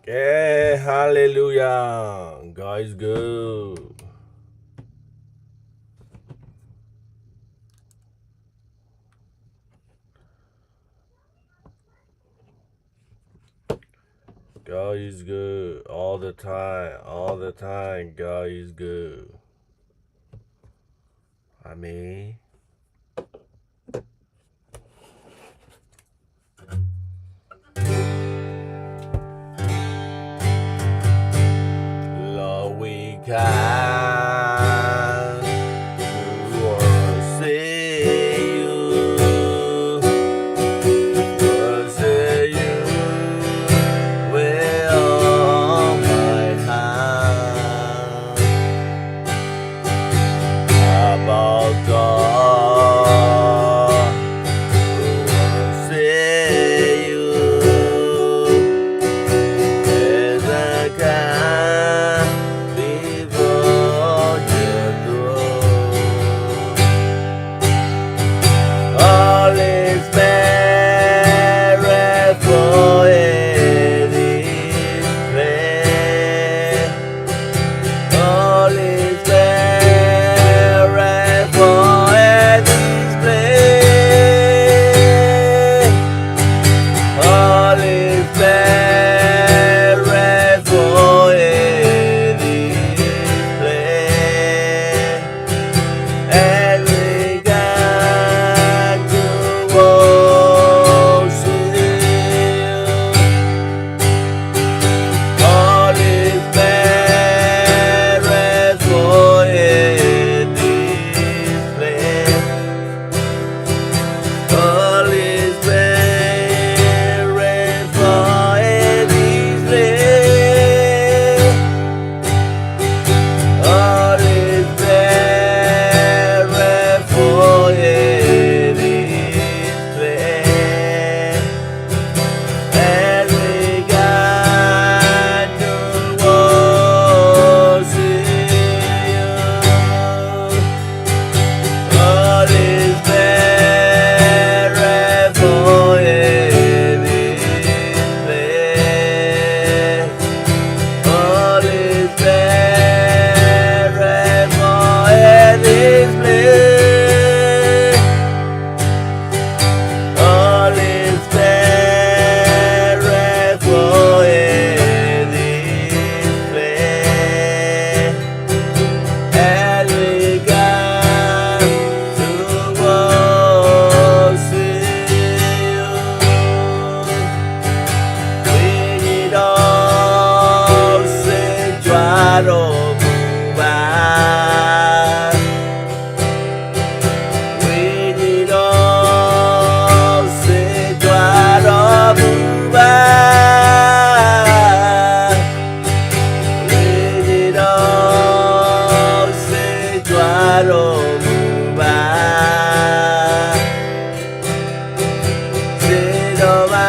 Yeah, hallelujah. God is good. God is good all the time. All the time, God is good. Amen. Lord, we come to worship you, worship you with all my heart. Abba God, we worship you as I come before your throne. All is very for in this place. All is very for in this place. All is very for in this place. And we got to worship you. All is very for in this place. All is very for in this place. All is very for in this place. And we got to worship you. All is very for in this place. All is very for in this place. All is very for in this place. And we got to worship you. We need all Saint John of Mumbai. We need all Saint John of Mumbai. We need all Saint John of Mumbai. Send on my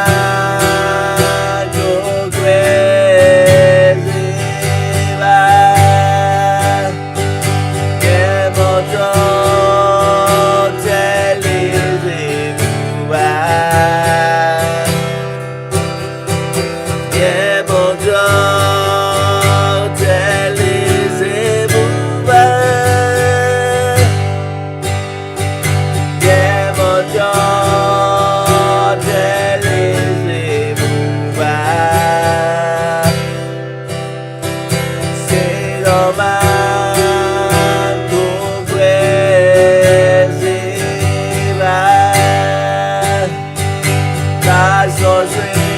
grace divine. Kèmọjọ tẹlizí buba. Kèmọjọ tẹlizí buba. Kèmọjọ tẹlizí buba. Send on my grace divine. Thank you, Jesus.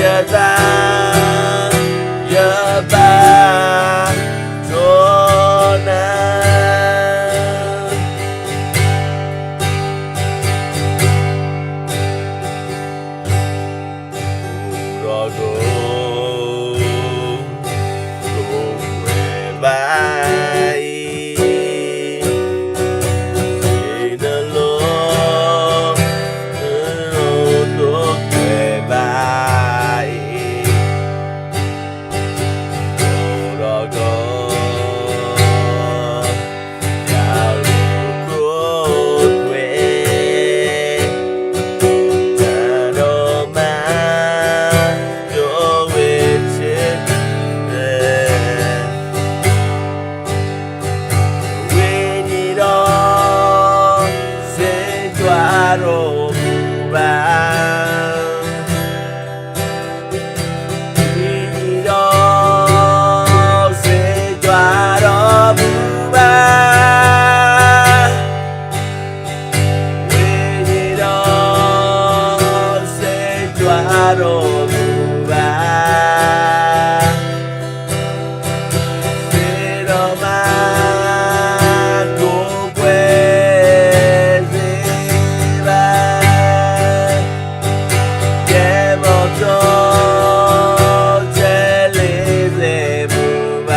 ယသး ယဘၣ်ဒိနၤ ဒီးဒီး ဒိးကွဲးဘၣ်အံၤ ယနလိၤ ဒိးကွဲးဘၣ် ဒီးဒီး ယၤလိၤကွဲး တၢ်ဒီးမၤ ဒိးဝဲဆၢ ဝဲန့ၣ်ဒီး စဲးကွၢ်ဒီးမူဘၣ် ဝဲန့ၣ်ဒီး စဲးကွၢ်ဒီးမူဘၣ် ဝဲန့ၣ်ဒီး စဲးကွၢ်ဒီးမူဘၣ် စဲးဒီးမၤ ဒိးကွဲးစ့ဘၣ် ယဲၢ်မီၢ်ဒီး တလဲၤစဲးမူဘၣ်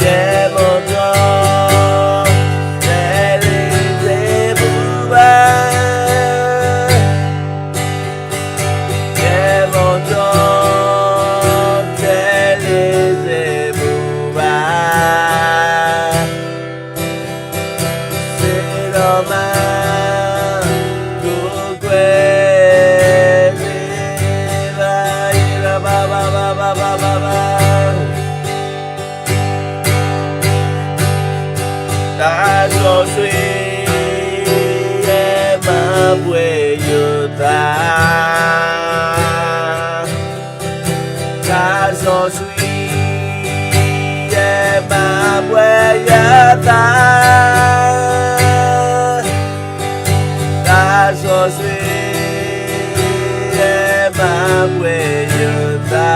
ယဲၢ်မီၢ်ဒီး တလဲၤစဲးမူဘၣ် ယဲၢ်မီၢ်ဒီး တလဲၤစဲးမူဘၣ် စဲးဒီးမၤ ဒိးကွဲးစ့ဘၣ် ယရဘၣ်ဘၣ်ဘၣ်ဘၣ်ဘၣ်ဘၣ်ဘၣ် တၢ်စီဆှံ ယဲၢ်မၤပှဲၤယသး တၢ်စီဆှံ ယဲၢ်မၤပှဲၤယသး တၢ်စီဆှံ ယဲၢ်မၤပှဲၤယသး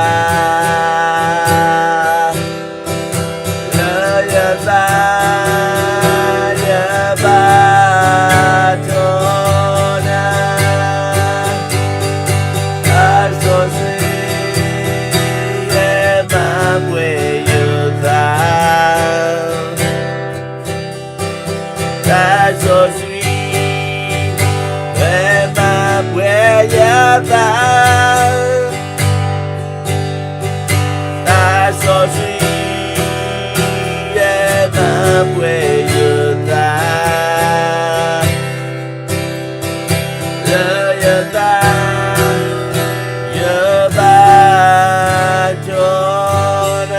လၢယသး ယဘၣ်ဒိနၤ တၢ်စီဆှံ ယဲၢ်မၤပှဲၤယသး တၢ်စီဆှံ ယဲၢ်မၤပှဲၤယသး တၢ်စီဆှံ ယဲၢ်မၤပှဲၤယသး လၢယသး ယဘၣ်ဒိနၤ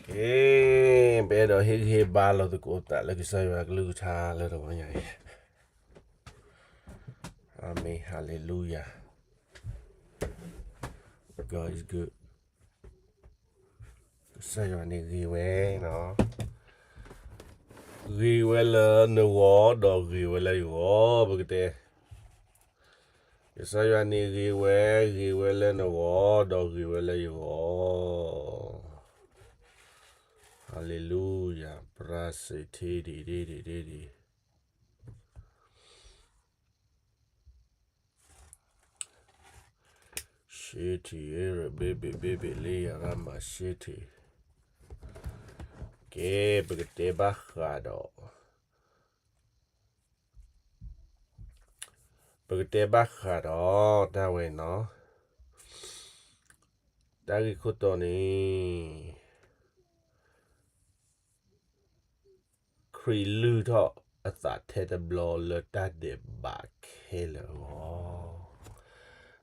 ကဲ, ပအဲၣ်ဒိးဟ့ၣ်ဂံၢ်ဟ့ၣ်ဘါလိာ်သကိးသးလၢကစၢ်ယွၤကလုၢ်ကထါလၢတဂီၤညါအံၤ, အၤမ့ၣ်, hallelujah, God is good. ကစၢ်ယွၤန့ၣ်ဂ့ၤဝဲ, ဂ့ၤဝဲလၢနဂီၢ် ဒီးဂ့ၤဝဲလၢယဂီၢ်, ပကတဲ, ကစၢ်ယွၤန့ၣ်ဂ့ၤဝဲ, ဂ့ၤဝဲလၢနဂီၢ် ဒီးဂ့ၤဝဲလၢယဂီၢ်, hallelujah, ပြၢစ့ထ့ဒံးဒံးဒံးဒံးဒံး ရှ့ထံၣ်, ဘ့ၣ်ဘ့ၣ်ဘ့ၣ်ဘ့ၣ်လ့ယၤရမၤရှ့ထံၣ်, ကဲ, ပကတဲဘၣ်ဃးဒီး, ပကတဲဘၣ်ဃးဒီးတၢ်ဝဲနီၤ, တၢ်ဂ့ၢ်ခိၣ်တီန့ၣ် ခရံာ်လုၢ်ထီၣ်အသးထဲတဘျီလၢတၢ်ဒဲးဘးခဲလၢာ်အဂီၢ်,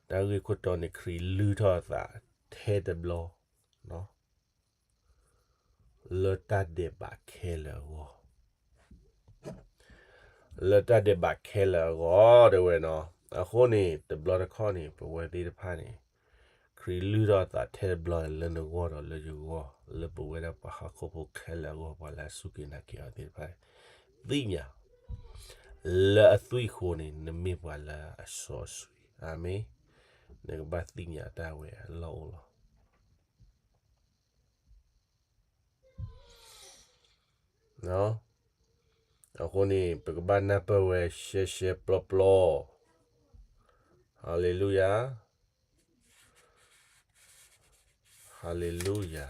တၢ်ဂ့ၢ်ခိၣ်တီန့ၣ် ခရံာ်လုၢ်ထီၣ်အသး ထဲတဘျီ လၢတၢ်ဒဲးဘးခဲလၢာ်အဂီၢ်, လၢတၢ်ဒဲးဘးခဲလၢာ်အဂီၢ် တဲဝဲနီၤ. အဃိန့ၣ် တဘျီတခီၣ်န့ၣ် ပဝဲသ့ၣ်တဖၣ်န့ၣ် ခရံာ်လုၢ်ထီၣ်အသးထဲတဘျီလၢနဂီၢ်ဒီးလၢယဂီၢ် လၢပဝဲဒၣ်ပှၤဟီၣ်ခိၣ်ဖိခဲလၢာ်အဂီၢ် ပှၤလၢအစူၢ်က့ၤနာ်က့ၤအီၤသ့ၣ်တဖၣ် သ့ၣ်ညါ လၢအသွံၣ်အဃိန့ၣ် နမ့ၢ်ပှၤလၢအစီဆှံ, အၤမ့ၣ်, နကဘၣ်သ့ၣ်ညါတၢ်ဝဲအလီၢ်အိၣ်လီၤ. အဃိန့ၣ် ပကဘၣ်နၢ်ပၢၢ်ဝဲရှဲရှဲပျီပျီ, ဟၤလ့လူယၤ, ဟၤလ့လူယၤ.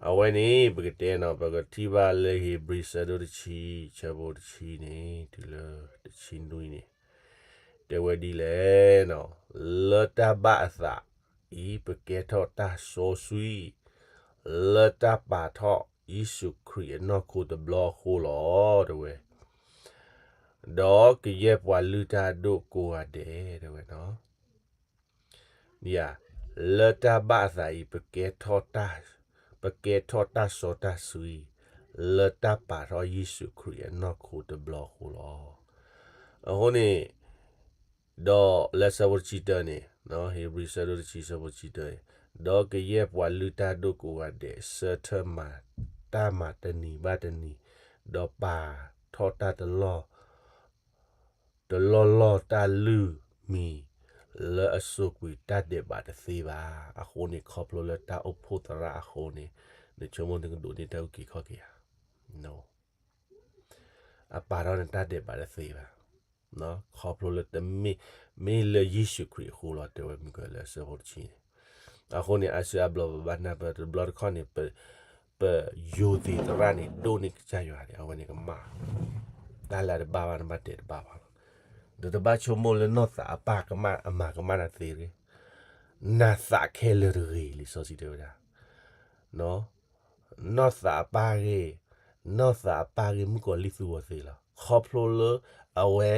အဝဲန့ၣ် ပကတဲနီၤ ပကထံၣ်ဘၣ်လၢဧ့ၤဘြံၤဆၢဒိၣ်တဆံ ဆၢဖိတဆံန့ၣ် တုၤလၢတဆံနွံန့ၣ် တဲဝဲဒ်လဲၣ်နီၤ, လၢတၢ်ဘၣ်အသးအံၤ ပကဲထီၣ်တၢ်စီဆှံ လၢတၢ်ပာ်ထီၣ်ယ့ၣ်ၡူးခရံာ်အနီၢ်ခိတဘျီအဃိလီၤ တဲဝဲ, ဒီးကယဲၢ်ပှၤလုၢ်တၢ်အဒိၣ်ကိးဂၤဒဲး တဲဝဲနီၤ. ယၤ, လၢတၢ်ဘၣ်အသးအံၤ ပကဲထီၣ်တၢ်, ပကဲထီၣ်တၢ်စီတၢ်ဆှံ လၢတၢ်ပာ်ထီၣ်ယ့ၣ်ၡူးခရံာ်အနီၢ်ခိတဘျီအဃိလီၤ. အဃိန့ၣ် ဒီးလၢဆၢဖိတဆံတၢန့ၣ်, ဧ့ၤဘြံၤဆၢဒိၣ်တဆံဆၢဖိတဆံတၢန့ၣ်, ဒီးကယဲၢ်ပှၤလုၢ်တၢ်ဒိၣ်ကိးဂၤဒဲး ဆၢထၢၣ်မၤတၢ်မၤတနံၤဘၣ်တနံၤ, ဒီးပာ်ထီၣ်တၢ်တလီၢ် တလီၢ်လီၢ်တၢ်လုၢ်မံၤ လၢအစူးကွံာ်တၢ်ဒဲးဘးတသ့ဘၣ်. အဃိန့ၣ် ခီဖျိလၢတၢ်အိၣ်ဖှိၣ်သရၣ်အဃိန့ၣ် နဆိကမိၣ်နကဒိးန့ၢ်တၢ်အုၣ်က့ၤခီၣ်က့ၤဧါ. အပာ်ထီၣ်နတၢ်ဒဲးဘးတသ့ဘၣ်. ခီဖျိလၢတမ့ၢ်, မ့ၢ်လၢယ့ၣ်ၡူးခရံာ်အဃိလီၤ တဲဝဲမုၢ်ကလၢာ်ဆၢဖိတဆံန့ၣ်. အဃိန့ၣ် အါစုအါဘျီပဘၣ်နၢ်ပၢၢ် တဘျီတခီၣ်န့ၣ် ပယိၤသ့းသရၣ်န့ၣ် ဒိၣ်န့ၢ်ကစၢ်ယွၤန့ၣ် အဝဲန့ၣ်ကမၣ်, တၢ်လၢအတဘၣ်ဘၣ်န့ၣ် ဘၣ်တဲတဘၣ်ဘၣ်လီၤ. ဒီးတဘၣ်ဆိကမိၣ်လၢနီၢ်သးအပၢ်ကမၣ်အမၤကမၣ်နၤသ့တဂ့ၤ. နသးခဲလၢာ်တဂ့ၤ လံာ်စီဆှံတဲဝဲဒၣ် နီၢ်သးအပၢ်ဂ့ၢ်, နီၢ်သးအပၢ်ဂ့ၢ် မုၣ်ကီၤလံၢ်သူဝဲသ့လီၤ. ခီဖျိလၢအဝဲ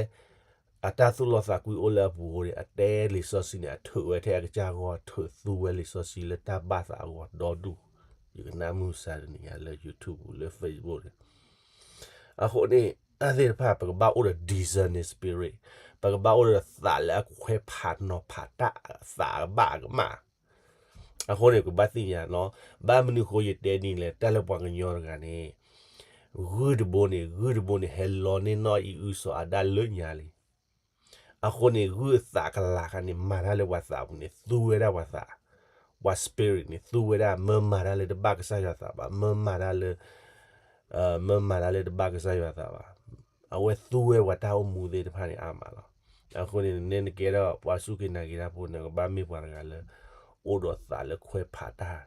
အတၢ်သူၣ်လီသးကွံအိၣ်လၢအပူၤအဃိန့ၣ် အတဲလံာ်စီဆှံန့ၣ် အထုးဝဲထဲအကစၢ်အဂီၢ် ထုးသူဝဲလံာ်စီဆှံလၢတၢ်ဘၣ်သးအဂီၢ်ဒီဒူၣ်. ယကနၣ်မုၢ်မဆါတနံၤညါလၢ YouTube လၢ Facebook န့ၣ်. အဃိန့ၣ် တၢ်သ့ၣ်တဖၣ် ပကဘၣ်အိၣ်ဒီး discerning spirit, ပကဘၣ်အိၣ်ဒီးသးလၢအခွဲးဖးနီၤဖးတၢ် သးကဘၣ်ကမၣ်. အဃိန့ၣ် ပကဘၣ်သ့ၣ်ညါနီၤ, ဘၣ်မနုၤအဃိယတဲဒ်န့ၣ်လဲၣ်, တၢ်လၢပှၤကညီတဂၤန့ၣ် ဂုၢ်တဘိန့ၣ်, ဂုၢ်တဘိန့ၣ် ဟဲလီန့ၢ်နီၢ်အံၣ်အုစီၤအၤဒၣ်လၢညါလံ. အဃိန့ၣ် ဂုၢ်အသးကလၤခါန့ၣ် မၤတၢ်လၢပှၤသးပူၤန့ၣ် သူဝဲဒၣ်ပှၤသး, ပှၤ spirit န့ၣ် သူဝဲဒၣ် မၢမၤတၢ်လၢတဘၣ်ကစၢ်ယွၤသးဘၣ်, မၢမၤတၢ်လၢ မၢမၤတၢ်လၢတဘၣ်ကစၢ်ယွၤသးဘၣ်. အဝဲသူဝဲပှၤတၢ်အိၣ်မူသ့ၣ်တဖၣ်န့ၣ်အါမးလီၤ. အဃိန့ၣ် နကဲထီၣ်ပှၤစူၢ်က့ၤနာ်က့ၤတၢ်ဖိန့ၣ် ကဘၣ်မ့ၢ်ပှၤတဂၤလၢ အိၣ်ဒီးသးလၢခွဲးဖးတၢ်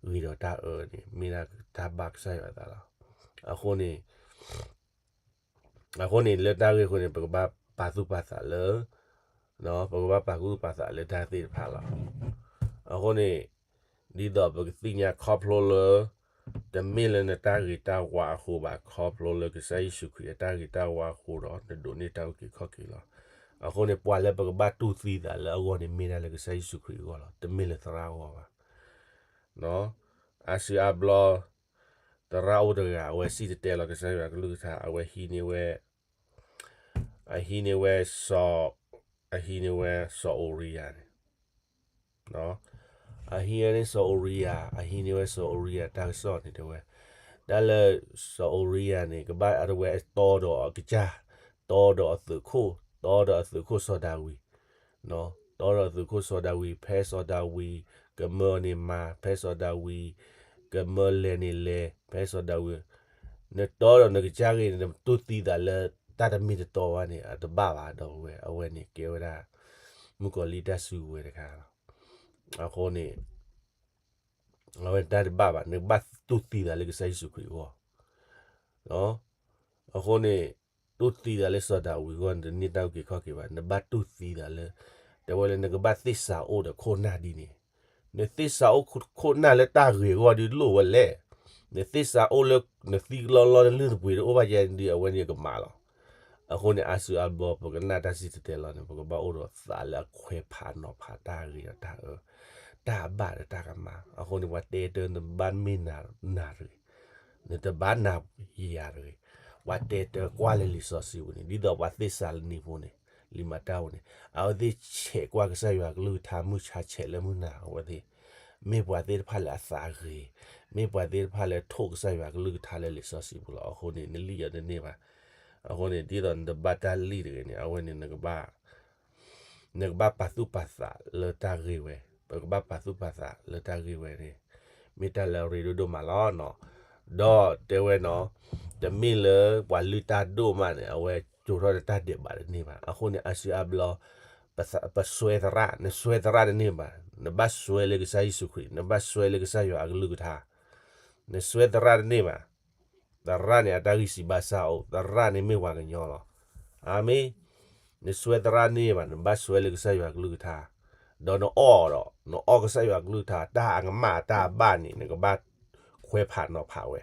ဂ့ၤဒီးတၢ်အၢန့ၣ် မ့ၢ်ဒၣ်တၢ်ဘၣ်ကစၢ်ယွၤသးလီၤ. အဃိန့ၣ် အဃိန့ၣ် လၢတၢ်ဂ့ၢ်အဃိန့ၣ် ပကဘၣ်ပာ်သူၣ်ပာ်သးလၢ ပကဘၣ်ပာ်သူၣ်ပာ်သးလၢတၢ်သ့ၣ်တဖၣ်လီၤ. အဃိန့ၣ် ဒ်သိးပကသ့ၣ်ညါခီဖျိလၢ တမ့ၢ်လၢနတၢ်ဂ့ၤတၢ်ဝါအဃိဘၣ်, ခီဖျိလၢကစၢ်ယ့ၣ်ၡူးခရံာ်အတၢ်ဂ့ၤတၢ်ဝါအဃိဒီး နဒိးန့ၢ်တၢ်အုၣ်က့ၤခီၣ်က့ၤလီၤ. အဃိန့ၣ် ပှၤလၢပကဘၣ်တူၢ်သံသးလၢအဂီၢ်န့ၣ် မ့ၢ်ဒၣ်လၢကစၢ်ယ့ၣ်ၡူးခရံာ်အဂီၢ်လီၤ, တမ့ၢ်လၢသရၣ်အဂီၢ်ဘၣ်. အါစုအါဘျီ သရၣ်အိၣ်တဂၤ အဝဲစံၣ်တဲၤတဲလီၤကစၢ်ယွၤကလုၢ်ကထါ အဝဲဟံးန့ၢ်ဝဲ အဟံးန့ၢ်ဝဲစီၤ, အဟံးန့ၢ်ဝဲစီၤအူရံယၤန့ၣ်, အဟံးန့ၢ်စီၤအူရံယၤ, အဟံးန့ၢ်ဝဲစီၤအူရံယၤတၢ်ကစီၣ်န့ၣ်တဲဝဲ, တၢ်လၢစီၤအူရံယၤန့ၣ် ကဘၣ်အဝဲတီဒီးအကစၢ်, တီဒီးအသုးခိၣ်, တီဒီးအသုးခိၣ်စီၤဒၤဝံး တီဒီးအသုးခိၣ်စီၤဒၤဝံး, ဖဲစီၤဒၤဝံးကမၢန့ၣ်မၤ, ဖဲစီၤဒၤဝံးကမၢလဲၤန့ၣ်လဲၤ, ဖဲစီၤဒၤဝံး, နတီဒီးနကစၢ်ဂ့ၤန့ၣ် နတူၢ်သံသးလၢတၢ်တမ့ၢ်တတီဘၣ်န့ၣ် အတဘၣ်ဘၣ်ဒီးဝဲ, အဝဲန့ၣ်ကဲဝဲဒၣ် မုၣ်ကီၤလံၢ်တၢ်စုကဝဲၤတခါလီၤ. အဃိန့ၣ် အဝဲတၢ်တဘၣ်ဘၣ်, နကဘၣ်တူၢ်သံသးလၢကစၢ်ယ့ၣ်ၡူးခရံာ်အဂီၢ် အဃိန့ၣ် တူၢ်သံသးလၢစီၤဒၤဝံးအဂီၢ် နတန့ၢ်တၢ်အုၣ်က့ၤခီၣ်က့ၤဘၣ်, နဘၣ်တူၢ်သံသးလၢ, တဲဝဲလၢနကဘၣ်သ့ၣ်စးအိၣ်ဒီးခိၣ်နၢ်ဒ်န့ၣ်, နသ့ၣ်စးအိၣ်ခိၣ်နၢ်လၢတၢ်ဂ့ၤအဂီၢ်ဒ်လိၣ်ဝဲလဲၣ်, နသ့ၣ်စးအိၣ်လၢနသံကလီလီ နလုၢ်တပှ့ၤတအိၣ်ဘၣ်ယဲဒ်အဝဲန့ၣ်ကမၣ်လီၤ. အဃိန့ၣ် အါစုအါဘျီ ပကနၣ်တၢ်စံၣ်တဲၤတဲလီၤန့ၣ် ပကဘၣ်အိၣ်ဒီးသးလၢအခွဲးဖးနီၤဖးတၢ်ဂ့ၤဒီးတၢ်အၢ, တၢ်အဘၣ်ဒီးတၢ်ကမၣ်. အဃိန့ၣ် ပှၤတဲတၢ်နဘၣ်မ့ၢ်နၤတဂ့ၤ, နတဘၣ်နၤယၤတဂ့ၤ. ပှၤတဲတၢ်ကွၢ်လၢလံာ်စီဆှံပူၤန့ၣ် ဒ်သိးပှၤသ့းစၤလနံဖိန့ၣ် လံာ်မၤတၢ်ပူၤန့ၣ် အဝဲသ့ၣ်ဆဲးကွၢ်ကစၢ်ယွၤကလုၢ်ကထါ မုၢ်ဆါဆဲးလၢမုၢ်နၤ အဝဲသ့ၣ် မ့ၢ်ပှၤသ့ၣ်တဖၣ်လၢအသးဂ့ၤ, မ့ၢ်ပှၤသ့ၣ်တဖၣ်လၢထိးကစၢ်ယွၤကလုၢ်ကထါလၢလံာ်စီဆှံပူၤလီၤ. အဃိန့ၣ် နလံာ်ယီၤတန့ၢ်ဘၣ်. အဃိန့ၣ် ဒ်သိးနတဘၣ်တၢ်လံာ်တဂ့ၤန့ၣ် အဝဲန့ၣ် နကဘၣ်ပာ်သူၣ်ပာ်သးလၢတၢ်ဂ့ၤဝဲ, ပကဘၣ်ပာ်သူၣ်ပာ်သးလၢတၢ်ဂ့ၤဝဲန့ၣ် မ့ၢ်တၢ်လၢအရ့ဒိၣ်ဒိၣ်မးလီၤ. ဒီးတဲဝဲနီၤ, တမ့ၢ်လၢပှၤလုၢ်တၢ်ဒိၣ်မးန့ၣ် အဝဲစိာ်ထီၣ်တၢ်ဒဲးဘးတန့ၢ်ဘၣ်. အဃိန့ၣ် အါစုအါဘျီ ပစွဲသရၣ်, နစွဲသရၣ်တန့ၢ်ဘၣ်. နဘၣ်စွဲလၢကစၢ်ယ့ၣ်ၡူးခရံာ်, နဘၣ်စွဲလၢကစၢ်ယွၤအကလုၢ်ကထါ, နစွဲသရၣ်တန့ၢ်ဘၣ်. သရၣ်န့ၣ် အတၢ်ဂံၢ်စၢ်ဘါစၢ်အိၣ်, သရၣ်န့ၣ်မ့ၢ်ပှၤကညီလီၤ. အၤမ့ၣ်. နစွဲသရၣ်တန့ၢ်ဘၣ်, နဘၣ်စွဲလၢကစၢ်ယွၤကလုၢ်ကထါ, ဒီးနအီၣ်ဒီး နအီၣ်ကစၢ်ယွၤကလုၢ်ကထါ တၢ်အကမၣ်တၢ်အဘၣ်န့ၣ် နကဘၣ်ခွဲးဖးနီၤဖးဝဲ,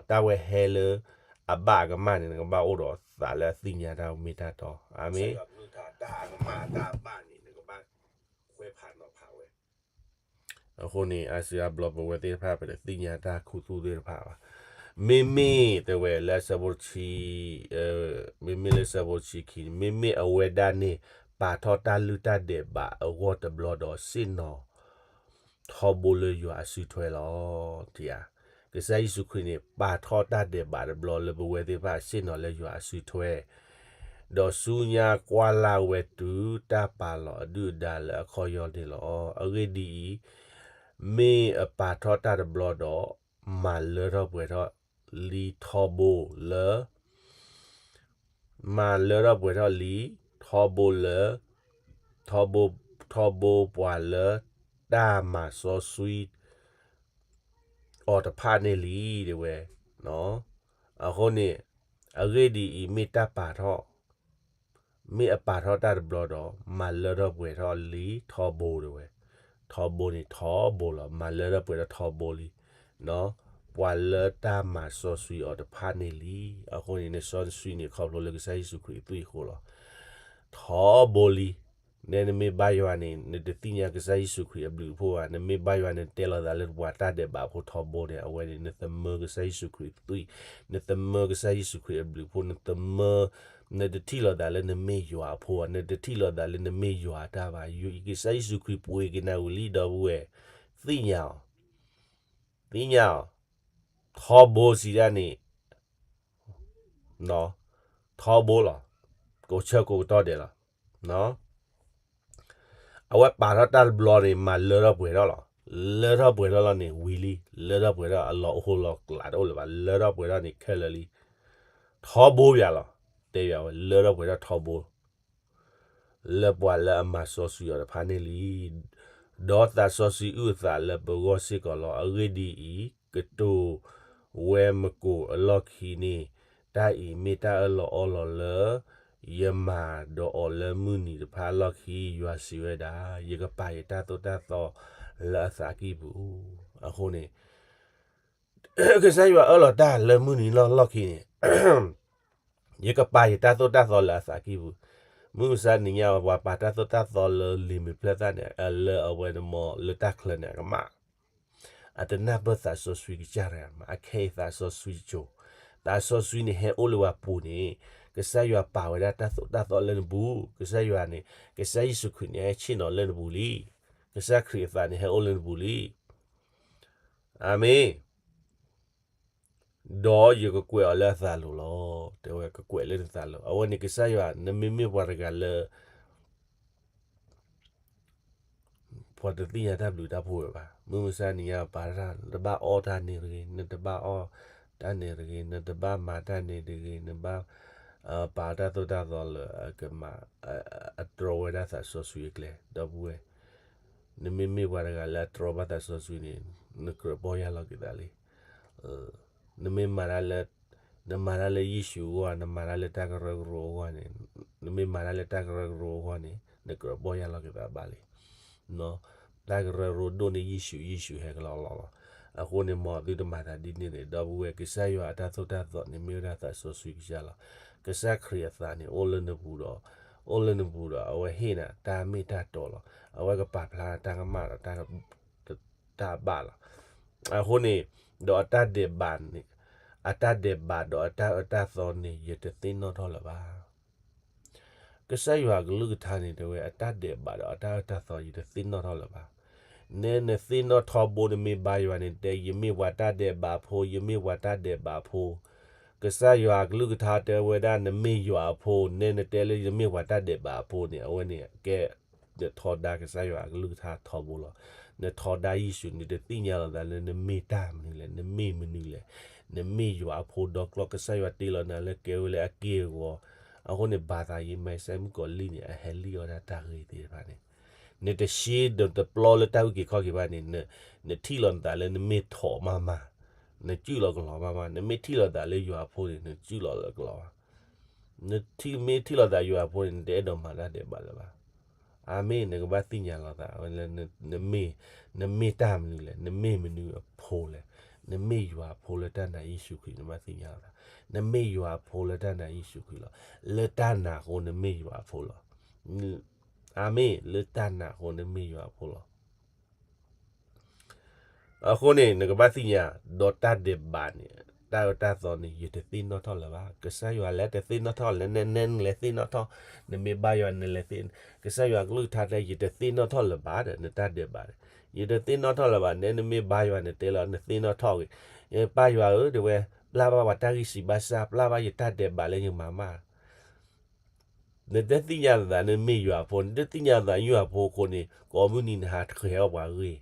တၢ်ဝဲဟဲလၢအဘၣ်အကမၣ်န့ၣ် နကဘၣ်အိၣ်ဒီးသးလၢအသ့ၣ်ညါတၢ်မ့ၢ်တၢ်တီ, အၤမ့ၣ်. အဃိန့ၣ် အါစုအါဘျီပဝဲသ့ၣ်တဖၣ် ပတသ့ၣ်ညါတၢ်ခူသူၣ်သ့ၣ်တဖၣ်ဘၣ်. မ့မ့ၢ်တဲဝဲလၢအဆၢဖိတဆံ, မ့မ့ၢ်လၢအဆၢဖိတဆံခံန့ၣ် မ့မ့ၢ်အဝဲဒၣ်န့ၣ် ပာ်ထီၣ်တၢ်လုၢ်တၢ်ဒဲးဘးအဂီၢ်တဘျီဒီးဆ့ၣ်နီၤထီဘိလၢယွၤအစုထွဲလီၤ. ကစၢ်ယ့ၣ်ၡူးခရံာ်န့ၣ် ပာ်ထီၣ်တၢ်ဒဲးဘးတဘျီလၢပဝဲသ့ၣ်တဖၣ်ဆ့ၣ်နီၤလၢယွၤအစုထွဲ, ဒီးဆူညါကွၢ်လၢ်ဝဲတုၤတၢ်ပာ်လီၤအဒုၣ်အဒါလၢအခီၣ်ယီၢ်န့ၣ်လီၤ. အဂ့ၢ်ဒ်အံၤ, မ့ၢ်အပာ်ထီၣ်တၢ်တဘျီဒီး မၤလၢထီၣ်ပှဲၤထီၣ်လံထီဘိလၢ မၤလၢထီၣ်ပှဲၤထီၣ်လံ ထီဘိလၢ ထီဘိ ထီဘိပှၤလၢတၢ်မၤစီဆှံအီၤတဖၣ်န့ၣ်လံ တဲဝဲ. အဃိန့ၣ် အဂ့ၢ်ဒ်အံၤ မ့ၢ်တၢ်ပာ်ထီၣ် မ့ၢ်အပာ်ထီၣ်တၢ်တဘျီဒီး မၤလၢထီၣ်ပှဲၤထီၣ်လံထီဘိ တဲဝဲ. ထီဘိန့ၣ်ထီဘိလီၤ, မၤလၢထီၣ်ပှဲၤထီၣ်ထီဘိလံ ပှၤလၢတၢ်မၤစီဆှံအီၤတဖၣ်န့ၣ်လံ. အဃိန့ၣ် နစီဆှံန့ၣ် ခီဖျိလၢကစၢ်ယ့ၣ်ၡူးခရံာ်အသွံၣ်အဃိလီၤ. ထီဘိလံ. နဲနမ့ၢ်ဘါယွၤန့ၣ် နတသ့ၣ်ညါ ကစၢ်ယ့ၣ်ၡူးခရံာ်အဘျုးအဖှိၣ်ဘၣ်. နမ့ၢ်ဘါယွၤ နတဲလီၤသးလၢပှၤတၢ်ဒဲးဘးဖိထီဘိန့ၣ် အဝဲန့ၣ် နသမၢကစၢ်ယ့ၣ်ၡူးခရံာ်အသွံၣ်, နသမၢကစၢ်ယ့ၣ်ၡူးခရံာ်အဘျုးအဖှိၣ်, နသမၢ နတထံၣ်လီၤသးလၢနမ့ၢ်ယွၤအဖိဘၣ်, နတထံၣ်လီၤသးလၢနမ့ၢ်ယွၤအတၢ်ဘၣ်. ကစၢ်ယ့ၣ်ၡူးခရံာ်ပှ့ၤက့ၤနၤဝံၤလံ ဒီပုၢ်ဝဲၢ်, သ့ၣ်ညါအီၤ, သ့ၣ်ညါအီၤ, ထီဘိစံးဒၣ်န့ၣ် ထီဘိလီၤ. ကိးဆၢကိးကတီၢ်ဒဲးလီၤ. အဝဲပာ်ထီၣ်တၢ်တဘျီန့ၣ် မၤလၢထီၣ်ပှဲၤထီၣ်လီၤ. လၢထီၣ်ပှဲၤထီၣ်လီၤန့ၣ် ဝံၤလံ. လၢထီၣ်ပှဲၤထီၣ် အလီၢ်အိၣ်လီၢ်ကျးတအိၣ်လၢၤဘၣ်. လၢထီၣ်ပှဲၤထီၣ်န့ၣ် ခဲလၢာ်လံ. ထီဘိယၤလီၤ. တဲယၤဝဲ လၢထီၣ်ပှဲၤထီၣ်ထီဘိ လၢပှၤလၢအမၤစီဆှံအီၤတဖၣ်န့ၣ်လံ. ဒီးသးစီဆှံအုၣ်အသးလၢပဂီၢ်စ့ၢ်ကီးလီၤ. အဂ့ၢ်ဒ်အံၤ, ကတိၤဝဲမကိာ်အလီၢ်ခံန့ၣ်, တၢ်အံၤမ့ၢ်တၢ်အၢၣ်လီၤအီလီၤလၢ ယမၤဒီးအီၤလၢမုၢ်နံၤတဖၣ်အလီၢ်ခံ, ယွၤစံးဝဲဒၣ်, ယကပာ်ယတၢ်သိၣ်တၢ်သီလၢအသးကံၢ်ပူၤ. အဃိန့ၣ် ကစၢ်ယွၤအၢၣ်လီၤတၢ်လၢမုၢ်နံၤလီၢ်လီၢ်ခံန့ၣ် ယကပာ်ယတၢ်သိၣ်တၢ်သီလၢအသးကံၢ်ပူၤ. မုၢ်မဆါနံၤညါ ပှၤပာ်တၢ်သိၣ်တၢ်သီလၢလံာ်မဲာ်ဖျၢၣ်သၣ်န့ၣ် လၢအဝဲန့ၣ်မ့ၢ်လၢတၢ်ချၢန့ၣ် အကမၣ်, အတနၢ်ပၢၢ်သးစီဆှံကစၢ်တဂၤမး, အခဲအံၤသးစီဆှံကၠိ, သးစီဆှံန့ၣ်ဟဲအိၣ်လၢပှၤပူၤန့ၣ် ကစၢ်ယွၤပာ်ဝဲဒၣ်တၢ်သိၣ်တၢ်သီလၢနပူၤ, ကစၢ်ယွၤန့ၣ် ကစၢ်ယ့ၣ်ၡူးခရံာ်န့ၣ် ဟဲဆ့ၣ်နီၤလၢနပူၤလံ, ကစၢ်ခရံာ်အသးန့ၣ် ဟဲအိၣ်လၢနပူၤလံ. အၤမ့ၣ်. ဒီးယကကွဲးအီၤလၢအသးလိၤလီၤ. တဲဝဲကကွဲးလၢနသးလိၤ. အဝဲန့ၣ်ကစၢ်ယွၤ နမ့မ့ၢ်ပှၤတဂၤလၢ ပှၤတသ့ၣ်ညါတၢ်ဘျုးတၢ်ဖှိၣ်ဝဲဘၣ်. မုၢ်မဆါနံၤညါပာ်တၢ် နတဘၣ်အီၣ်တၢ်န့ၣ်တဂ့ၤ, နတဘၣ်အီၣ်တၢ်န့ၣ်တဂ့ၤ, နတဘၣ်မၤတၢ်န့ၣ်တဂ့ၤ, နဘၣ် ပာ်တၢ်သိၣ်တၢ်သီလၢအကမၤ အတြီဝဲဒၣ်သးစီဆှံအကျဲ, ဒီပုၢ်ဝဲၢ် နမ့မ့ၢ်ပှၤတဂၤလၢအတြီဘၣ်သးစီဆှံန့ၣ် နကြၢးပီၢ်ယၢ်လီၤက့ၤသးလံ. နမ့ၢ်မၤတၢ်လၢ နမၤတၢ်လၢယ့ၣ်ၡူးအဂီၢ်, နမၤတၢ်လၢတၢ်ကရၢကရိအဂီၢ်န့ၣ်, နမ့ၢ်မၤတၢ်လၢတၢ်ကရၢကရိအဂီၢ်န့ၣ် နကြၢးပီၢ်ယၢ်လီၤက့ၤသးဘၣ်လံ. တၢ်ကရၢကရိဒိၣ်န့ၢ်ယ့ၣ်ၡူး, ယ့ၣ်ၡူးဟဲကလီကလီလီၤ. အဃိန့ၣ် မ်သုတမၤသးဒ်န့ၣ်န့ၣ် ဒီပုၢ်ဝဲၢ်, ကစၢ်ယွၤအတၢ်သိၣ်တၢ်သီန့ၣ် မ့ၢ်ဝဲဒၣ်သးစီဆှံကစၢ်လီၤ. ကစၢ်ခရံာ်အသးန့ၣ် အိၣ်လၢနပူၤဒီး အိၣ်လၢနပူၤဒီး အဝဲဟ့ၣ်နၤတၢ်မ့ၢ်တၢ်တီလီၤ. အဝဲကပာ်ဖျါတၢ်ကမၣ်ဒီး တၢ်ဘၣ်လီၤ. အဃိန့ၣ်, ဒီးအတၢ်ဒဲးဘးန့ၣ်, အတၢ်ဒဲးဘးဒီးအတၢ်အၢတၢ်သီန့ၣ် ယတသ့ၣ်နီၣ်ထီၣ်လၢၤဘၣ်. ကစၢ်ယွၤအကလုၢ်ကထါန့ၣ် တဲဝဲအတၢ်ဒဲးဘးဒီးအတၢ်အၢတၢ်သီ ယတသ့ၣ်နီၣ်ထီၣ်လၢၤဘၣ်. နဲနသ့ၣ်နီၣ်ထီဘိ နမ့ၢ်ဘါယွၤန့ၣ် တဲ ယမ့ၢ်ပှၤတၢ်ဒဲးဘးဖိ, ယမ့ၢ်ပှၤတၢ်ဒဲးဘးဖိ. ကစၢ်ယွၤအကလုၢ်ကထါတဲဝဲဒၣ် နမ့ၢ်ယွၤအဖိ, နဲနတဲလၢနမ့ၢ်ပှၤတၢ်ဒဲးဘးအဖိန့ၣ် အဝဲန့ၣ်ကဲ နထီဒါကစၢ်ယွၤအကလုၢ်ကထါထီဘိလီၤ. နထီဒါယ့ၣ်ၡူး နတသ့ၣ်ညါလီၤသးလၢနမ့ၢ်တၢ်မနုၤလဲၣ်, နမ့ၢ်မနုၤလဲၣ်, နမ့ၢ်ယွၤအဖိဒီကျီၢ် ကစၢ်ယွၤတ့လီၤနၤလၢကဲဝဲလၢအက့ၢ်အဂီၤ. အဃိန့ၣ် ဘၣ်သးယံၤ မၤစဲမုၣ်ကီၤလံၢ်န့ၣ် အဟဲလံၣ်အီၣ်ဒၣ်တၢ်ဂ့ၢ်သ့ၣ်တဖၣ်န့ၣ်, နတရှ့ဒီးတပျီလၢတၢ်အုၣ်က့ၤခီၣ်က့ၤဘၣ်န့ၣ်, နထံၣ်လီၤနသးလၢနမ့ၢ်ထိးမးမး, နစုၣ်လီၤကလီၤမးမး, နမ့ၢ်ထံၣ်လီၤသးလၢယွၤအဖိန့ၣ် နစုၣ်လီၤလၢကလီၤဘၣ်. နမ့ၢ်ထံၣ်လီၤသးယွၤအဖိန့ၣ် နတအဲၣ်ဒိးမၤတၢ်ဒဲးဘးလၢၤဘၣ်. အၤမ့ၣ်, နကဘၣ်သ့ၣ်ညါလီၤသးဝဲလၢ နမ့ၢ်တၢ်မနုၤလဲၣ်, နမ့ၢ်မနုၤအဖိလဲၣ်, နမ့ၢ်ယွၤအဖိလၢတၢ်နာ်ယ့ၣ်ၡူးခရံာ် နဘၣ်သ့ၣ်ညါလီၤသး, နမ့ၢ်ယွၤအဖိလၢတၢ်နာ်ယ့ၣ်ၡူးခရံာ်လီၤ. လၢတၢ်နာ်အဃိ နမ့ၢ်ယွၤအဖိလီၤ. အၤမ့ၣ်, လၢတၢ်နာ်အဃိ နမ့ၢ်ယွၤအဖိလီၤ. အဃိန့ၣ် နကဘၣ်သ့ၣ်ညါ, ဒီးတၢ်ဒဲးဘးန့ၣ်, တၢ်အၢတၢ်သီန့ၣ် ယတသ့ၣ်နီၣ်ထီၣ်လၢၤဘၣ်. ကစၢ်ယွၤလၢတသ့ၣ်နီၣ်ထီၣ်လဲၣ်, နဲနလဲၤသ့ၣ်နီၣ်ထီၣ်, နမ့ၢ်ဘါယွၤနလဲၤသ့ၣ်, ကစၢ်ယွၤကလုၢ်ကထါတဲ ယတသ့ၣ်နီၣ်ထီၣ်လၢၤဘၣ်ဒီး နတၢ်ဒဲးဘးန့ၣ်, ယတသ့ၣ်နီၣ်ထီၣ်လၢၤဘၣ်. နဲနမ့ၢ်ဘါယွၤ နတဲလီၤ နသ့ၣ်နီၣ်ထီၣ်ဂ့ၤ, ပၢ်ယွၤဧၢ တဲဝဲ, ပျၢ်ဘၣ်ပှၤတၢ်ဂံၢ်စၢ်ဘါစၢ်, ပျၢ်ဘၣ်ယတၢ်ဒဲးဘးလၢယမၤမး နတသ့ၣ်ညါလီၤသး နမ့ၢ်ယွၤအဖိ, နတသ့ၣ်ညါလီၤသးယွၤအဖိအဃိန့ၣ် ကိးမုၢ်နံၤနဟးဃဲၤအီၣ်ပှၤဂ့ၢ်,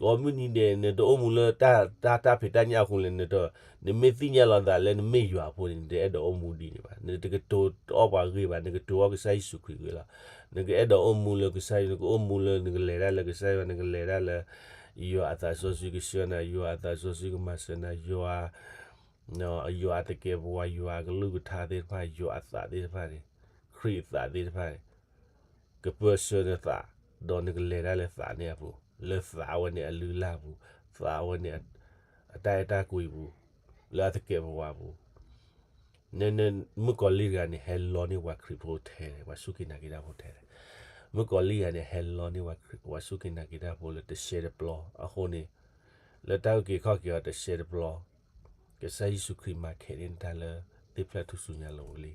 ကိးမုၢ်နံၤဒဲး နတအိၣ်မူလၢတၢ်တၢ်ဖံးတၢ်ညၣ်အဃိလဲၣ်, နမ့ၢ်သ့ၣ်ညါလီၤသးလၢနမ့ၢ်ယွၤအဖိန့ၣ် နတအဲၣ်ဒိးအိၣ်မူဒ်န့ၣ်ဘၣ်, နတကတိၤအီၣ်ပှၤဂ့ၢ်ဘၣ်, နကတိၤအီၣ်ကစၢ်ယ့ၣ်ၡူးခရံာ်ဂ့ၢ်လီၤ. နကအဲၣ်ဒိးအိၣ်မူလၢကစၢ်ယွၤ, နကအိၣ်မူလၢနကလဲၤတၢ်လၢကစၢ်ယွၤ, နကလဲၤတၢ်လၢ ယွၤအသးစီဆှံကဆှၢနၤ, ယွၤအသးစီဆှံကမၤစၢၤနၤ, ယွၤ ယွၤအသကဲးပဝး, ယွၤအကလုၢ်ကထါသ့ၣ်တဖၣ်, ယွၤအသးသ့ၣ်တဖၣ်န့ၣ်, ခရံာ်အသးသ့ၣ်တဖၣ်န့ၣ် ကပၢဆှၢနသး, ဒီးနကလဲၤတၢ်လၢသးန့ၣ်အပူၤ, လၢသးဝဲန့ၣ်အလုၢ်အလၢ်ပူၤ, သးဝဲန့ၣ်အတၢ်အဲၣ်တၢ်ကွံပူၤ, လၢအသကဲးပဝးပူၤ, န န မုၣ်ကီၤလံၢ်တဂၤန့ၣ် ဟဲလီန့ၢ်ပှၤခရံာ်ဖိထဲလဲၣ်, ပှၤစူၢ်က့ၤနာ်က့ၤတၢ်ဖိထဲလဲၣ်. မုၣ်ကီၤလံၢ်တဂၤန့ၣ် ဟဲလီန့ၢ်ပှၤခရံာ်, ပှၤစူၢ်က့ၤနာ်က့ၤတၢ်ဖိလၢတရှဲတပျီအဃိန့ၣ်, လၢတၢ်အုၣ်က့ၤခီၣ်က့ၤအီၤတရှဲတပျီ ကစၢ်ယ့ၣ်ၡူးခရံာ်မၤခဲးန့ၢ်နတၢ်လၢသ့ၣ်ဖျၢၣ်ထူၣ်စုညါလိၤလံ.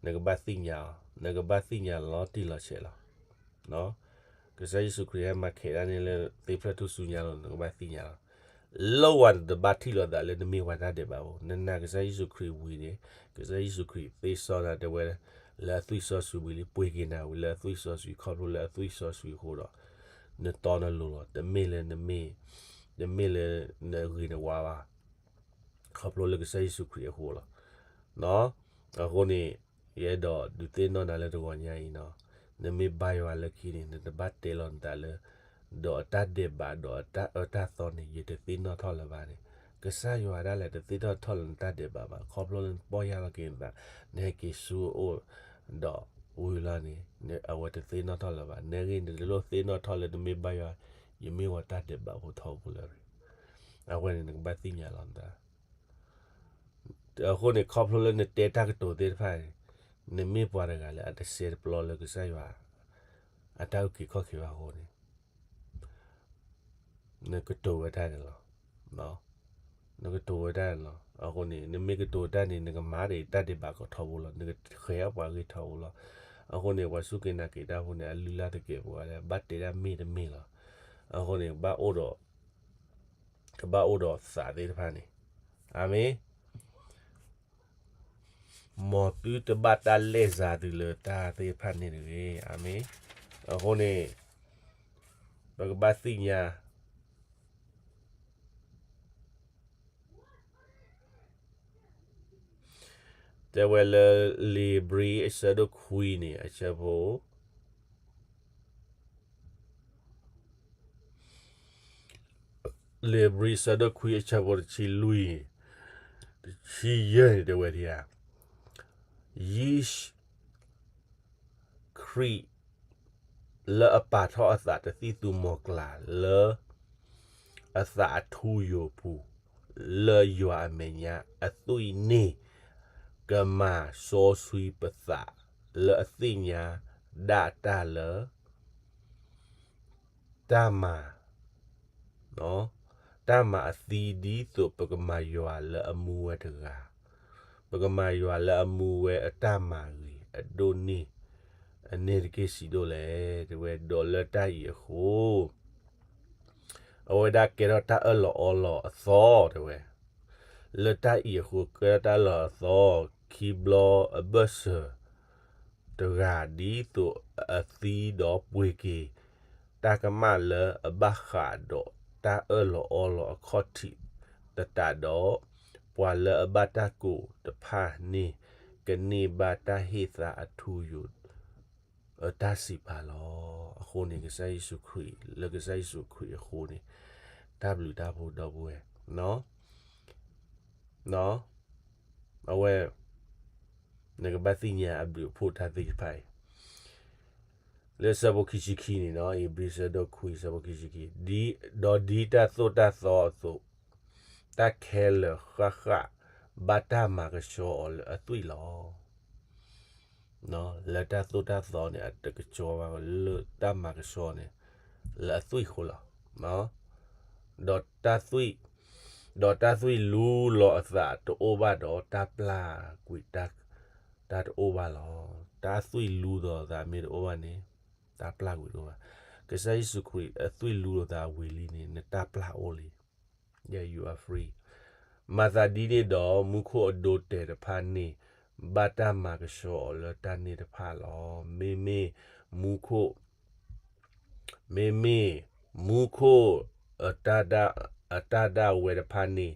နကဘၣ်သ့ၣ်ညါအီၤ, နကဘၣ်သ့ၣ်ညါလီၤတံၢ်လီၤဆဲးလီၤ. ကစၢ်ယ့ၣ်ၡူးခရံာ်ဟဲမၤခဲးဒၣ်န့ၣ်လၢသ့ၣ်ဖျၢၣ်ထူၣ်စုညါလိၤ နကဘၣ်သ့ၣ်ညါလီၤ. လၢဝဲနတဘၣ်ထံၣ်လိာ်သးလၢနမ့ၢ်ပှၤတၢ်ဒဲးဘးဖိ, နနာ်ကစၢ်ယ့ၣ်ၡူးခရံာ်ဝံၤန့ၣ်, ကစၢ်ယ့ၣ်ၡူးခရံာ်သ့စီနၤတဲဝဲ လၢအသွံၣ်စီဆှံဝံၤလံ, ပှ့ၤက့ၤနၤဝံၤလၢအသွံၣ်စီဆှံ, ခီဖျိလၢအသွံၣ်စီဆှံအဃိဒီး နတီနလိၤလီၤ. တမ့ၢ်လၢနမ့ၢ်, တမ့ၢ်လၢနဂ့ၤနဝါဘၣ်. ခီဖျိလၢကစၢ်ယ့ၣ်ၡူးခရံာ်အဃိလီၤ. အဃိန့ၣ်, ယအဲၣ်ဒိးဒုးသ့ၣ်နီၣ်နၤလၢတဂီၤညါအံၤနီၤ, နမ့ၢ်ဘါယွၤလၢခံန့ၣ် နတဘၣ်တဲလီၤနသးလၢ ဒီးအတၢ်ဒဲးဘး ဒီးအတၢ်အၢတၢ်သီန့ၣ် ယတသ့ၣ်နီၣ်ထီၣ်လၢၤဘၣ်န့ၣ်, ကစၢ်ယွၤဒၣ်လဲာ်တသ့ၣ်နီၣ်ထီၣ်လၢၤနတၢ်ဒဲးဘးဘၣ်. ခီဖျိလၢနပီၢ်ယၢ်လီၤက့ၤနသး, နဟဲက့ၤဆူအအိၣ်ဒီးဝံၤလီၤန့ၣ်, အဝဲတသ့ၣ်နီၣ်ထီၣ်လၢၤဘၣ်. နဂ့ၤနတလိၣ်သ့ၣ်နီၣ်ထီၣ်လၢနမ့ၢ်ဘါယွၤ, ယမ့ၢ်ပှၤတၢ်ဒဲးဘးဖိထီဘိလၢၤ. အဝဲန့ၣ်နကဘၣ်သ့ၣ်ညါလီၤနသး အဃိန့ၣ် ခီဖျိလၢနတဲတၢ်ကတိၤသ့ၣ်တဖၣ်န့ၣ်, နမ့ၢ်ပှၤတဂၤလၢအတရှဲတပျီလၢကစၢ်ယွၤ အတၢ်အုၣ်က့ၤခီၣ်က့ၤဘၣ်အဃိန့ၣ်, နကတိၤဝဲတၢ်န့ၣ်လီၤ. နကတိၤဝဲတၢ်န့ၣ်လီၤ. အဃိန့ၣ် နမ့ၢ်ကတိၤတၢ်န့ၣ် နကမၤဒံးတၢ်ဒဲးဘးကီးထီဘိလီၤ. နကဃဲၤအီၣ်ပှၤဂ့ၢ်ထီဘိလီၤ. အဃိန့ၣ် ပှၤစူၢ်က့ၤနာ်က့ၤတၢ်ဖိန့ၣ် အလုၢ်အလၢ်သကဲးပဝးလၢ ဘၣ်တဲဒၣ်မ့ၢ်တမ့ၢ်လီၤ. အဃိန့ၣ် ဘၣ်အိၣ်ဒီး ကဘၣ်အိၣ်ဒီးသးသ့ၣ်တဖၣ်န့ၣ်. အၤမ့ၣ်. မ်သုတဘၣ်တၢ်လဲၢ်စှၤသုလၢတၢ်သ့ၣ်တဖၣ်န့ၣ်တဂ့ၤ. အၤမ့ၣ်. အဃိန့ၣ် ပကဘၣ်သ့ၣ်ညါ တဲဝဲလၢ လံာ်ဧ့ၤဘြံၤ အဆၢဒိၣ်ခွံန့ၣ် အဆၢဖိ လံာ်ဧ့ၤဘြံၤ အဆၢဒိၣ်ခွံ အဆၢဖိတဆံလွံၢ်, တဆံယဲၢ်န့ၣ် တဲဝဲဒ်အံၤ, ယ့ၣ်ၡူးခရံာ် လၢအပာ်ထီၣ်အသးတသံၣ်သူမီၤကျၢ်လၢ အသးအထူအယိာ်အပူၤ, လၢယွၤအမဲာ်ညါအသွံၣ်န့ၣ် ကမၤစီဆှံပသး လၢအသ့ၣ်ညါဒၣ်တၢ်လၢ တၢ်မၤ တၢ်မၤအသံဒ်သိး ပကမၤယွၤလၢအမူဝဲတဂၤ, ပကမၤယွၤလၢအမူဝဲအတၢ်မၤဂ့ၤအဒိၣ်န့ၢ် အန့ၣ်တက့ၢ်စံးဒိၣ်လဲၣ်. တဲဝဲ ဒီးလၢတၢ်အံၤအဃိ အဝဲဒၣ်ကဲထီၣ်တၢ်အၢၣ်လီၤအီလီၤအသီ တဲဝဲ, လၢတၢ်အံၤအဃိကဲထီၣ်တၢ်အၢၣ်လီၤအသီ ခံဘျီအဘၢၣ်စၢၤတဂၤ ဒ်သိးအသံဒီးပှ့ၤက့ၤ တၢ်ကမၣ်လၢအဘၣ်ဃးဒီးတၢ်အၢၣ်လီၤအီလီၤအခီၣ်ထံးသတးဒီး, ပှၤလၢအဘၣ်တၢ်ကိးတဖၣ်န့ၣ် ကန့ၢ်ဘၣ်တၢ်ဟ့ၣ်သါအထူအယိာ် အတၢ်စံးပာ်လီၤ. အဃိန့ၣ် ကစၢ်ယ့ၣ်ၡူးခရံာ် လၢကစၢ်ယ့ၣ်ၡူးခရံာ်အဃိန့ၣ် တၢ်ဘျုးတၢ်ဖှိၣ်ဒီပုၢ်ဝဲၢ် အဝဲ နကဘၣ်သ့ၣ်ညါအဘျုးအဖှိၣ်တၢ်သ့ၣ်တဖၣ်အံၤ လၢဆၢဖိခံဆံခံန့ၣ်နီၤ, ဧ့ၤဘြံၤဆၢဒိၣ်ခွံဆၢဖိခံဆံခံ, ဒီးဒ်တၢ်သိၣ်တၢ်သီအသိး, တၢ်ခဲလၢာ်ဃၣ်ဃၣ် ဘၣ်တၢ်မၤကဆှီအီၤလၢအသွံၣ်လီၤ. လၢတၢ်သိၣ်တၢ်သီန့ၣ် အတကဆှီဘၣ်လၢတၢ်မၤကဆှီန့ၣ် လၢအသွံၣ်အဃိလီၤ. ဒီးတၢ်သွံၣ်, ဒီးတၢ်သွံၣ်လူလီၤအသးတအိၣ်ဘၣ်ဒီး တၢ်ပျၢ်ကွံာ်တၢ်တအိၣ်ဘၣ်လီၤ. တၢ်သွံၣ်လူလီၤသးမ့ၢ်တအိၣ်ဘၣ်န့ၣ် တၢ်ပျၢ်ကွံာ်တအိၣ်ဘၣ်. ကစၢ်ယ့ၣ်ၡူးခရံာ်အသွံၣ်လူလီၤသးဝံၤလံန့ၣ် နတၢ်ပျၢ်အိၣ်လံ. Yeah, you are free. မၤသးဒ်န့ၣ်ဒီး မူခိၣ်အဒိတဲာ်တဖၣ်န့ၣ် ဘၣ်တၢ်မၤကဆှီအီၤလၢတၢ်န့ၣ်တဖၣ်လီၤ. မ့မ့ၢ်မူခိၣ်, မ့မ့ၢ်မူခိၣ်အတၢ်ဒၣ်ဝဲတဖၣ်န့ၣ်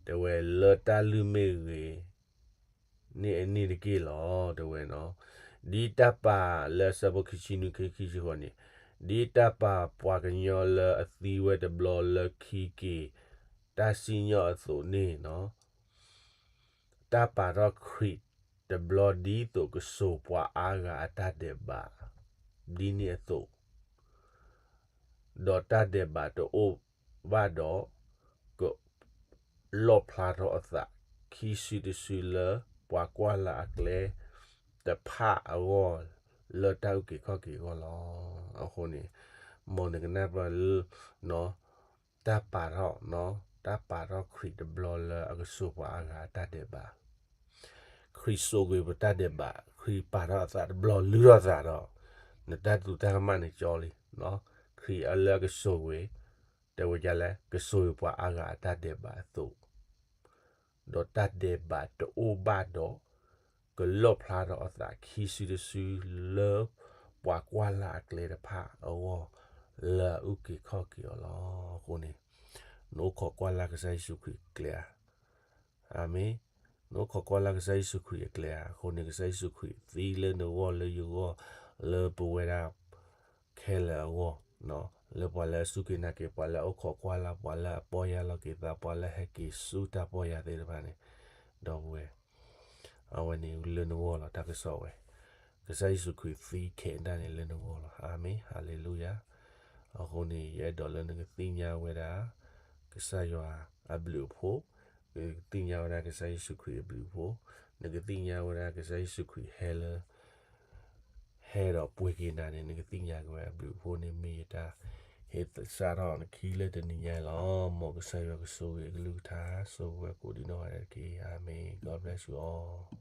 တဲဝဲလၢတၢ်လုၢ်မ့ၢ်ဂ့ၤ န့ၣ်အန့ၣ်တက့ၢ်လီၤ. တဲဝဲနီၤ, ဒ်တၢ်ပာ်လၢဆၢဖိခံဆံနွံ ခံဆံဃိးန့ၣ်, ဒ်တၢ်ပာ်ပှၤကညီလၢအသံဝဲတဘျီလၢခံက့ၤ တၢ်စံၣ်ညီၣ်အသိးန့ၣ်နီၤ, တၢ်ပာ်ထီၣ်ခရံာ်တဘျီဒ်သိးကစိာ်ပှၤအါဂၤအတၢ်ဒဲးဘး ဒ်န့ၣ်အသိး ဒီးတၢ်ဒဲးဘးတအိၣ်ဘၣ်ဒီး ကလီၣ်ဖျါထီၣ်အသး ခံစုတစုလၢပှၤကွၢ်လၢ်အကျဲတဖၣ်အဂီၢ် လၢတၢ်အုၣ်က့ၤခီၣ်က့ၤအဂီၢ်လီၤ. အဃိန့ၣ် မ်နကနၢ်ပၢၢ်လၢ တၢ်ပာ်ထီၣ်, တၢ်ပာ်ထီၣ်ခရံာ်တဘျီလၢအကစိာ်ပှၤအါဂၤအတၢ်ဒဲးဘး ခရံာ်စိာ်ကွံာ်ပတၢ်ဒဲးဘး, ခရံာ်ပာ်ထီၣ်အသးတဘျီလုၢ်ထီၣ်သးဒီး နတၢ်သူၣ်တၢ်ကမၣ်န့ၣ်ကၠီလံ. ခရံာ်အလၢအကစိာ်ကွံာ်, တဲဝဲဒ်လဲၣ်, ကစိာ်ကွံာ်ပှၤအါဂၤအတၢ်ဒဲးဘးအသိး, ဒီးတၢ်ဒဲးဘးတအိၣ်ဘၣ်ဒီး ကလီၣ်ဖျါထီၣ်အသးခံစုတစုလၢပှၤကွၢ်လၢ်အကျဲတဖၣ်အဂီၢ် လၢအအုၣ်က့ၤခီၣ်က့ၤအီၤလီၤ. အဃိန့ၣ် နအိၣ်ခိးကွၢ်လၢ်ကစၢ်ယ့ၣ်ၡူးခရံာ်အကျဲဧါ. အၤမ့ၣ်. နအိၣ်ခိးကွၢ်လၢ်ကစၢ်ယ့ၣ်ၡူးခရံာ်အကျဲဧါ. အဃိန့ၣ် ကစၢ်ယ့ၣ်ၡူးခရံာ်သံလၢနဂီၢ်လၢယဂီၢ် လၢပဝဲဒၣ်ခဲလၢာ်အဂီၢ်, လၢပှၤလၢအစူၢ်က့ၤနာ်က့ၤ, ပှၤလၢအအိၣ်ခိးကွၢ်လၢ်, ပှၤလၢအပီၢ်ယၢ်လီၤက့ၤသး, ပှၤလၢဟဲက့ၤဆူတၢ်ပီၢ်ယၢ်သ့ၣ်တဖၣ်န့ၣ်, ဒီပုၢ်ဝဲၢ် အဝဲန့ၣ်လၢနဂီၢ်လီၤ တၢ်ကစီၣ်ဝဲ, ကစၢ်ယ့ၣ်ၡူးခရံာ်သံခဲဒၣ်န့ၣ်လၢနဂီၢ်လီၤ. အၤမ့ၣ်, ဟၤလ့လူယၤ. အဃိန့ၣ် ယအဲၣ်ဒိးလၢနကသ့ၣ်ညါဝဲဒၣ် ကစၢ်ယွၤအဘျုးအဖှိၣ်, နကသ့ၣ်ညါဝဲဒၣ်ကစၢ်ယ့ၣ်ၡူးခရံာ်အဘျုးအဖှိၣ်, နကသ့ၣ်ညါဝဲဒၣ်ကစၢ်ယ့ၣ်ၡူးခရံာ်ဟဲလၢ ဟဲဒီးပှ့ၤက့ၤနၤန့ၣ် နကသ့ၣ်ညါက့ၤဝဲအဘျုးအဖှိၣ်န့ၣ် မ့ၢ်ယတၢ်ဟ့ၣ်သဆၣ်ထီၣ်နခံလၢတနံၤညါအံၤလီၤ. မ်ကစၢ်ယွၤကဆိၣ်ဂ့ၤအကလုၢ်ကထါ ဆိၣ်ဂ့ၤဝဲကိးဒံးနီၢ်ဂၤဒဲးတက့ၢ်. အၤမ့ၣ်. God bless you all.